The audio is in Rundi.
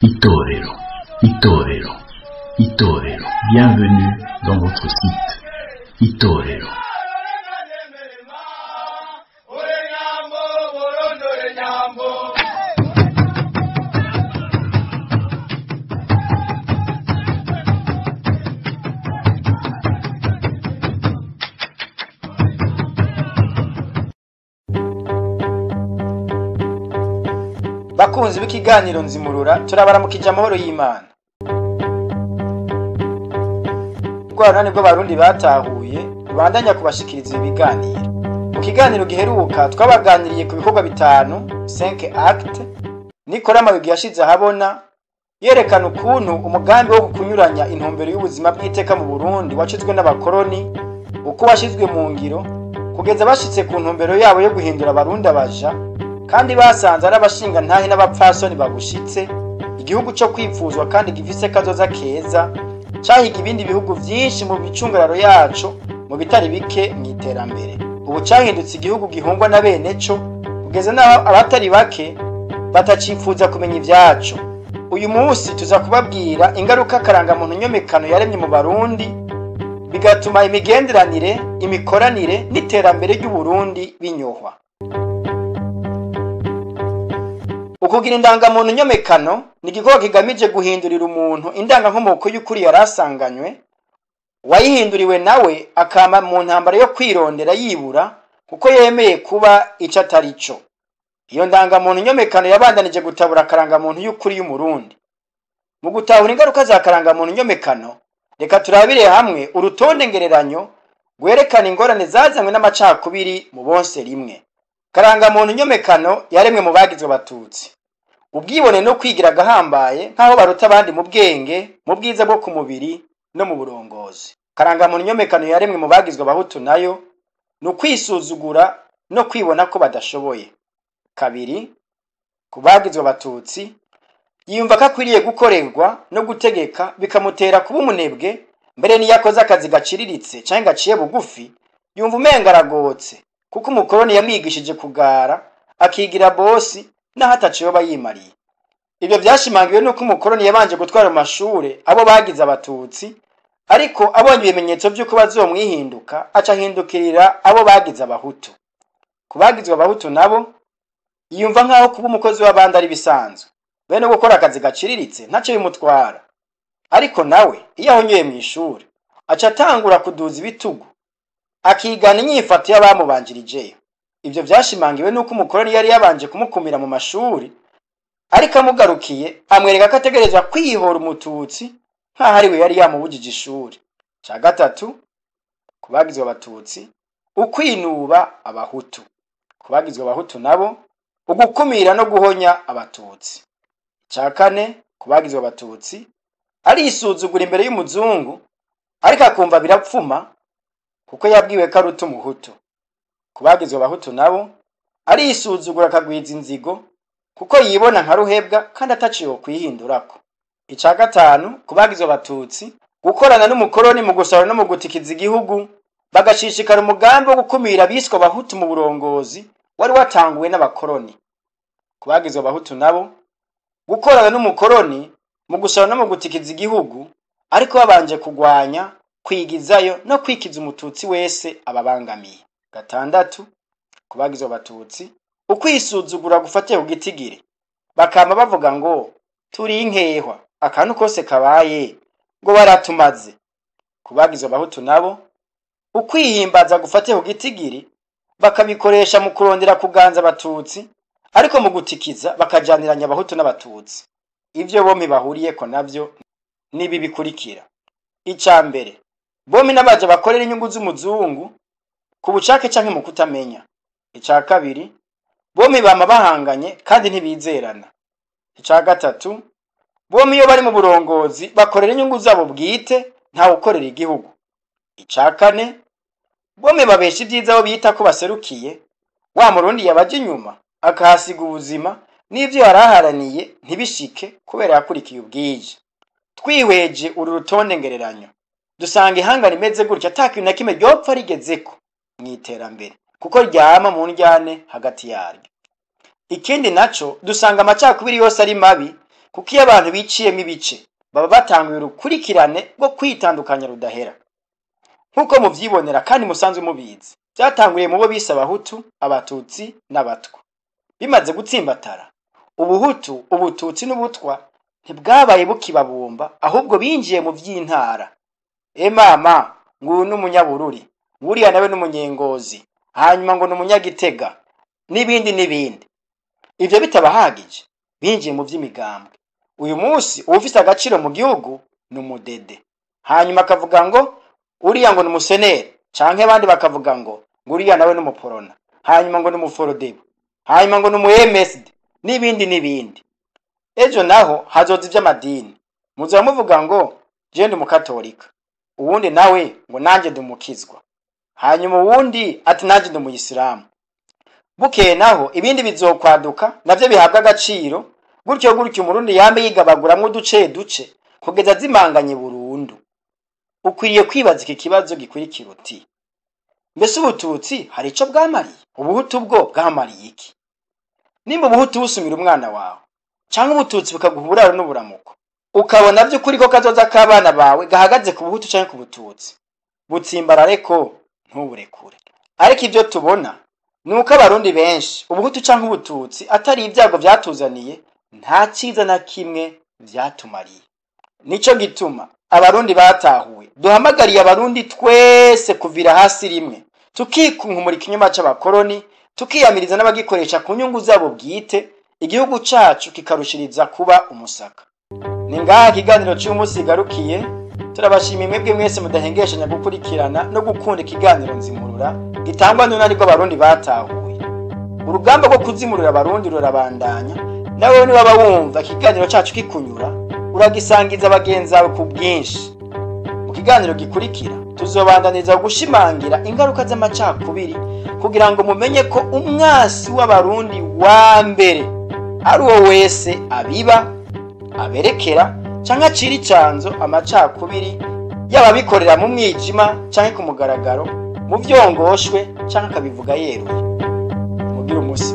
Itorero, Itorero, Itorero. Bienvenue dans votre site Itorero. Bakunzi b'ikiganiro Nzimurura, turabaramukije amahoro y'Imana. Rwa bw'Abarundi batahuye rubandanya kubashikiriza ibi biganiro. Mu kiganiro giheruka twabaganiriye ku bikorwa bitanu, 5 acte Nicolas Mayugi yashize ahabona, yerekana ukuntu umugambi wo kunyuranya intumbero y'ubuzima bw'iteka mu Burundi wacitswe n'abakoroni, uko washizwe mu ngiro kugeza bashitse ku ntumbero yabo yo guhindura Abarundi abaja, kandi basanze ari abashinga ntahe n'abapfasoni babushitse igihugu cyo kwipfuzwa kandi gifise kazoza keza, cahiga ibindi bihugu vyinshi mu micungararo yaco mu bitari bike mu iterambere. Ubu cahindutse igihugu gihungwa na bene co, kugeza n'aho abatari bake batacifuza kumenya ivyaco. Uyu munsi tuza kubabwira ingaruka karangamuntu nyomekano yaremye mu Barundi, bigatuma imigenderanire, imikoranire n'iterambere ry'Uburundi binyohwa. Ukugira indangamuntu nyomekano ni igikorwa kigamije guhindurira umuntu indangankomoko y'ukuri yari asanganywe, uwayihinduriwe nawe akama mu ntambara yo kwirondera yibura kuko yemeye kuba ico atari co. Iyo ndangamuntu nyomekano yabandanije gutabura akarangamuntu y'ukuri y'Umurundi. Mu gutahura ingaruka za karangamuntu nyomekano, reka turabire hamwe urutonde ngereranyo rwerekana ingorane zazanywe n'amacakubiri mu bonse rimwe. Karangamuntu nyomekano yaremwe mu bagizwe Abatutsi. Ubwibone no kwigira agahambaye nk'aho baruta abandi mu bwenge, mu bwiza bwo ku mubiri no mu burongozi. Karangamuntu nyomekano yaremwe mu bagizwe Abahutu nayo ni ukwisuzugura no kwibona ko badashoboye. Kabiri, ku bagizwe Abatutsi, yiyumva ko akwiriye gukorerwa no gutegeka, bikamutera kuba umunebwe, mbere n'iyo akoze akazi gaciriritse canke gaciye bugufi, yumva umenga aragotse, kuko umukoroni yamwigishije kugara, akigira bosi naho ataco yoba yimariye. Ivyo vyashimangiwe nuko umukoroni yabanje gutwara mu mashure abo bagize Abatutsi, ariko abonye ibimenyetso vy'uko bazomwihinduka, aca ahindukirira abo bagize Abahutu. Ku bagizwe Abahutu nabo, yiyumva nk'aho kuba umukozi w'abandi ari bisanzwe, bene gukora akazi gaciriritse ntaco bimutwara. Ariko nawe iyo ahonyoye mw'ishure, aca atangura kuduza ibitugu, akigana inyifato y'abamubanjirijeyo. Ivyo vyashimangiwe nuko umukoroni yari yabanje kumukumira mu mashuri, ariko amugarukiye amwereka ko ategerezwa kwihora Umututsi nk'aho ari we yari yamubujije ishuri. Ca gatatu, ku bagizwe Abatutsi, ukwinuba Abahutu. Ku bagizwe Abahutu nabo, ugukumira no guhonya Abatutsi. Ca kane, ku bagizwe Abatutsi, arisuzugura imbere y'umuzungu, ariko akumva birapfuma kuko yabwiwe ko aruta Umuhutu. Ku bagizwe Abahutu nabo, arisuzugura akagwiza inzigo kuko yibona nka ruhebwa kandi ataco yokwihindurako. Ica gatanu, ku bagizwe Abatutsi, gukorana n'umukoroni mu gusahura no mu gutikiza igihugu, bagashishikara umugambi wo gukumira abiswe Abahutu mu burongozi wari watanguwe n'abakoroni. Ku bagizwe Abahutu nabo, gukorana n'umukoroni mu gusahura no mu gutikiza igihugu, ariko babanje kugwanya, kwigizayo no kwikiza Umututsi wese ababangamiye. Gatandatu, ku bagizwe Abatutsi, ukwisuzugura gufatiye ku gitigiri, bakama bavuga ngo turi inkehwa, akantu kose kabaye ngo baratumaze. Ku bagizwe Abahutu nabo, ukwihimbaza gufatiye ku gitigiri, bakabikoresha mu kurondera kuganza Abatutsi, ariko mu gutikiza bakajaniranya Abahutu n'Abatutsi. Ivyo bompi bahuriyeko navyo nibi bikurikira. Ica mbere, bompi n'abaja bakorera inyungu z'umuzungu ku bushake canke mu kutamenya. Ica kabiri, bompi bama bahanganye kandi ntibizerana. Ica gatatu, bompi iyo bari mu burongozi bakorera inyungu zabo bwite, ntawe ukorera igihugu. Ica kane, bompi babesha ivyiza abo bita ko baserukiye, wa Murundi yabaje inyuma akahasiga ubuzima n'ivyo yaraharaniye ntibishike kubera yakurikiye ubwije. Twihweje uru rutonde ngereranyo, dusanga ihanga rimeze gutya ata kintu na kimwe ryopfa rigezeko mw'iterambere, kuko ryama mu ndyane hagati yaryo. Ikindi naco, dusanga amacakubiri yose ari mabi. Kuko iyo abantu biciyemo ibice, baba batanguye urukurikirane rwo kwitandukanya rudahera. Nk'uko muvyibonera kandi musanzwe mubizi, vyatanguriye mu bo bise Abahutu, Abatutsi n'Abatwa. Bimaze gutsimbatara, Ubuhutu, Ubututsi n'Ubutwa ntibwabaye bukibabumba, ahubwo binjiye mu vy'intara. E mama, nguyu n'Umunyabururi, nguriya nawe n'Umunyengozi, hanyuma ngo n'Umunyagitega, n'ibindi n'ibindi. Ivyo bitabahagije, binjiye mu vy'imigambwe. Uyu munsi uwufise agaciro mu gihugu ni umudede, hanyuma akavuga ngo uriya ngo ni umuseneri, canke abandi bakavuga ngo nguriya nawe n'umuporona, hanyuma ngo ni umuforodebo, hanyuma ngo ni umu MSD, n'ibindi n'ibindi. Ejo naho hazoza ivy'amadini, muzoba muvuga ngo je ndi umukatolika, uwundi nawe ngo nanje ndi umukizwa, hanyuma uwundi ati nanje ndi umuyisilamu. Bukeye naho ibindi bizokwaduka navyo bihabwa agaciro, gutyo gutyo Umurundi yambe yigabaguramwo uduce duce kugeza azimanganye burundu. Ukwiriye kwibaza iki kibazo gikurikira uti: mbese Ubututsi hari ico bwamariye? Ubuhutu bwo bwamariye iki? Nimba Ubuhutu busumira umwana wawe, canke Ubututsi bukaguha uburaro n'uburamuko, ukabona vy'ukuri ko kazoza k'abana bawe gahagaze ku Buhutu canke ku Bututsi, butsimbarare ko ntuburekure. Ariko ivyo tubona ni uko Abarundi benshi Ubuhutu canke Ubututsi atari ibyago vyatuzaniye, nta ciza na kimwe vyatumariye. Nico gituma Abarundi batahuwe duhamagariye Abarundi twese kuvira hasi rimwe, tukikunkumura ikinyoma c'abakoroni, tukiyamiriza n'abagikoresha ku nyungu zabo bwite, igihugu cacu kikarushiriza kuba umusaka. Ni ngaha ikiganiro c'uyu igarukiye. Turabashimiye mwebwe mwese mudahengeshanya gukurikirana no gukunda ikiganiro Nzimurura gitangwa n'unani rw'Abarundi batahuye. Urugamba rwo kuzimurura Abarundi rurabandanya. Nawe niwaba wumva ikiganiro cacu kikunyura, uragisangiza bagenzi bawe ku bwinshi. Mu kiganiro gikurikira tuzobandaniriza gushimangira ingaruka z'amacakubiri, kugira ngo mumenye ko umwasi w'Abarundi wa mbere ari uwo wese abiba, aberekera canke acira icanzo amacakubiri, yaba abikorera mu mwijima canke ku mugaragaro, mu vyongoshwe canke akabivuga yeruye. Mugire umunsi.